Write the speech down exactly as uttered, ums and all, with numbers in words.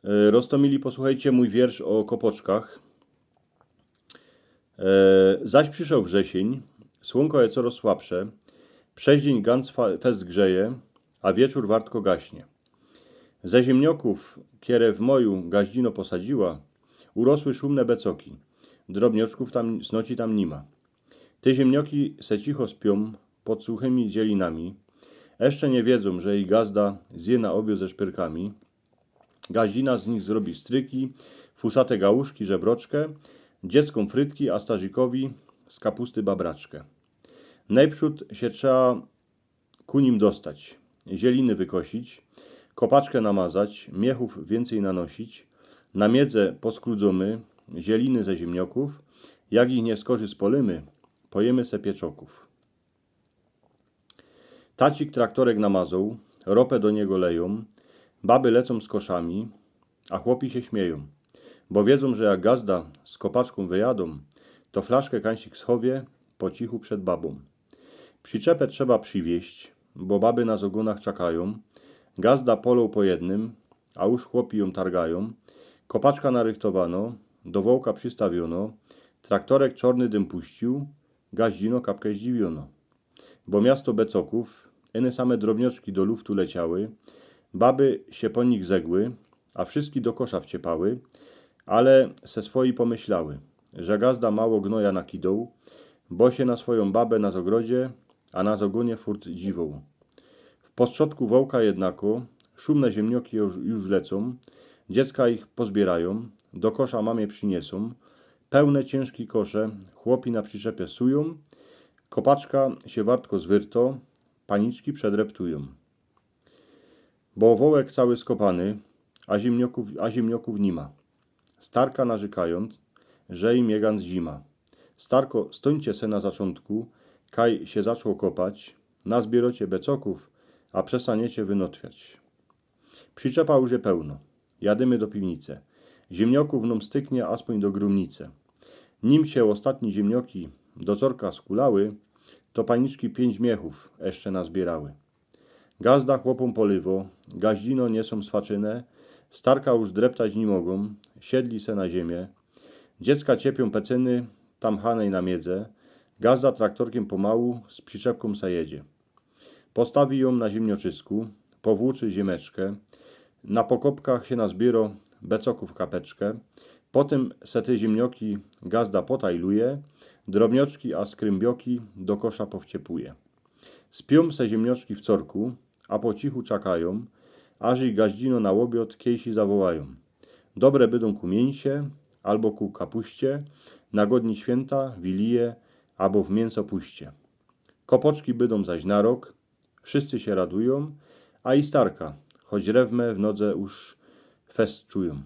E, Roztomili, posłuchejcie mōj wiersz ô kopoczkach. E, Zaś prziszoł wrzesiyń, słōnko je coroz słabsze, przeździyń gans fa- fest grzeje, a wieczōr wartko gaśnie. Ze ziymniokōw, kere w moju gaździno posadziła, urosły szumne becoki. Drobnioczkōw tam, znoci tam nima. Te ziymnioki se cicho spiōm pod suchymi zielinami. Jeszcze niy wiedzōm, że ich gazda zje na ôbiŏd ze szpyrkami. Gaździna z nich zrobi stryki, fusate gałuszki, żebroczkã, dzieckōm frytki, a starzikowi z kapusty babraczkã. Nojprzōd sie trzeba ku nim dostać, zieliny wykosić, kopaczkã namazać, miechōw wiyncyj nanosić, na miedze poskrudzōmy zieliny ze ziymniokōw, jak ich niy skorzy spolimy, pojymy se pieczokōw. Tacik traktorek namazoł, ropã do niego lejōm, baby lecōm z koszami, a chłopi sie śmiejōm, bo wiedzōm, że jak gazda z kopaczkōm wyjadōm, to flaszkã kańsik schowie po cichu przed babōm. Przyczepã trzeba przywieźć, bo baby na zogōnach czakajōm. Gazda polōł po jednym, a już chłopi jōm targajōm. Kopaczka narychtowano, do wołka przistawiono, traktorek czorny dym puścił, gaździno kapkã zdziwiono. Bo miasto becokōw, iny same drobnioczki do luftu leciały, baby sie po nich zegły, a wszyjski do kosza wciepały, ale se swoi pomyślały, że gazda mało gnoja nakidoł, bo sie na swojōm babã na zogrodzie, a na zogōnie furt dziwoł. W postrzodku wołka jednako szumne ziymnioki już, już lecōm, dziecka ich pozbiyrajōm, do kosza mamie prziniesōm, pełne ciynżki kosze chłopi na przyczepie sujōm, kopaczka sie wartko zwyrto, paniczki przedreptujōm. Bo wołek cały skopany, a ziymniokōw, a ziymniokōw nima. Starka narzykajōm, że im je gans zima. Starko, stōńcie se na zaczōntku, kaj sie zaczło kopać, nazbiyrocie becokōw, a przestaniecie wynotwiać. Przyczepa już je pełno. Jadymy do piwnice. Ziymniokōw nōm styknie aspōń do grōmnice. Nim sie ôstatnie ziymnioki do corka skulały, to paniczki piyńć miechōw jeszcze nazbiyrały. Gazda chłopōm polywo, gaździno niesōm swaczyne, starka już dreptać niy mogōm, siedli se na ziymie. Dziecka ciepiōm pecyny, tam hanej na miedze, gazda traktorkiym pomału z przyczepkōm se jedzie. Postawi jōm na ziymnioczysku, powłōczy ziymeczkã, na pokopkach sie nazbiyro becokōw kapeczkã. Potym se te ziymnioki gazda potajluje, drobnioczki a skrymbioki do kosza powciepuje. Spiōm se ziymnioczki w corku, a po cichu czakajōm, aż ich gaździno na ôbiŏd kiejsi zawołajōm. Dobre bydōm ku miyńsie, abo ku kapuście, na godni świynta, wilije, abo w miyńsopuście. Kopoczki bydōm zaś na rok, wszyscy sie radujōm, a i starka, choć rewmã w nodze już fest czujōm.